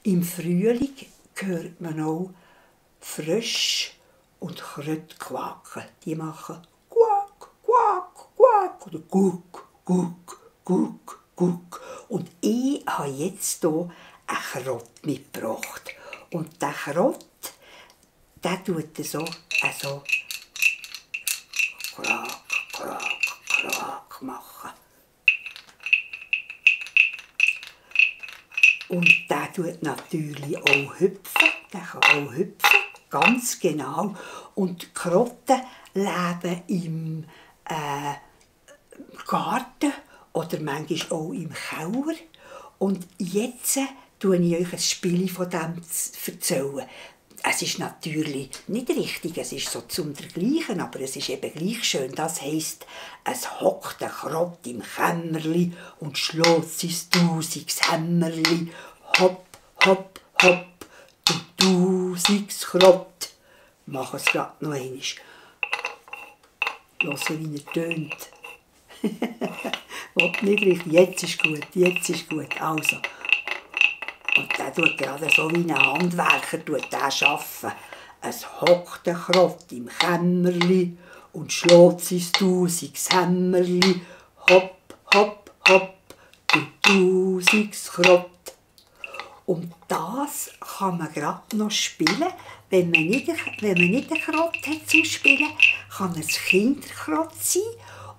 Im Frühling hört man auch Frösche und Kröte quaken. Die machen Quack, Quack, Quack oder Guck, Guck, Guck, Guck. Und ich habe jetzt hier einen Krott mitgebracht. Und der Krott, der tut so Quack, Quack, Quack machen. Und der tut natürlich auch hüpfen. Der kann auch hüpfen, ganz genau. Und die Krotten leben im Garten oder manchmal auch im Keller. Und jetzt erzähle ich euch ein Spiel von dem erzählen. Es ist natürlich nicht richtig, es ist so zum Vergleichen, aber es ist eben gleich schön. Das heisst, es hockt ein Krott im Kämmerli und schlägt sein tausiges Hämmerli. Hopp, hopp, hopp, du tausiges Krott. Mach es grad noch einmal. Hören, wie er tönt. Nicht richtig. Jetzt ist gut, jetzt ist gut. Also. Und der tut gerade so wie ein Handwerker arbeiten. Es hockt ein Krott im Kämmerli und schlägt sein tausiges Hämmerli. Hopp, hopp, hopp, du tausiges Krott. Und das kann man gerade noch spielen, wenn man nicht einen Krott hat zum Spielen, kann es Kinderkrott sein.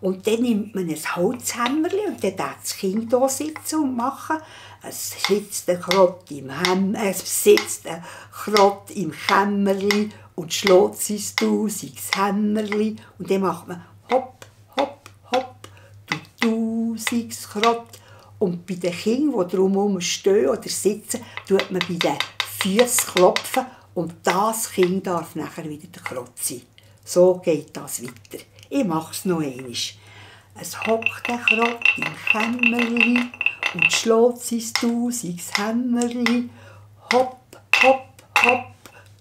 Und dann nimmt man ein Holzhämmerli und dann darf das Kind hier sitzen und machen. Es sitzt ein Krott im Kämmerli und schlägt sein tausiges Hämmerli. Und dann macht man hopp, hopp, hopp, du tausiges Krott. Und bei den Kindern, die drumherum stehen oder sitzen, tut man bei den Füßen klopfen und das Kind darf nachher wieder der Krott sein. So geht das weiter. Ich mache es noch einmal. Es hockt ein Krott im Kämmerli und schlägt sein tausiges Hämmerli. Hopp, hopp, hopp,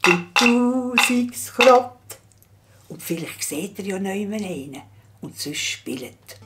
du tausiges Krott. Und vielleicht seht ihr ja noch einen und sonst spielt.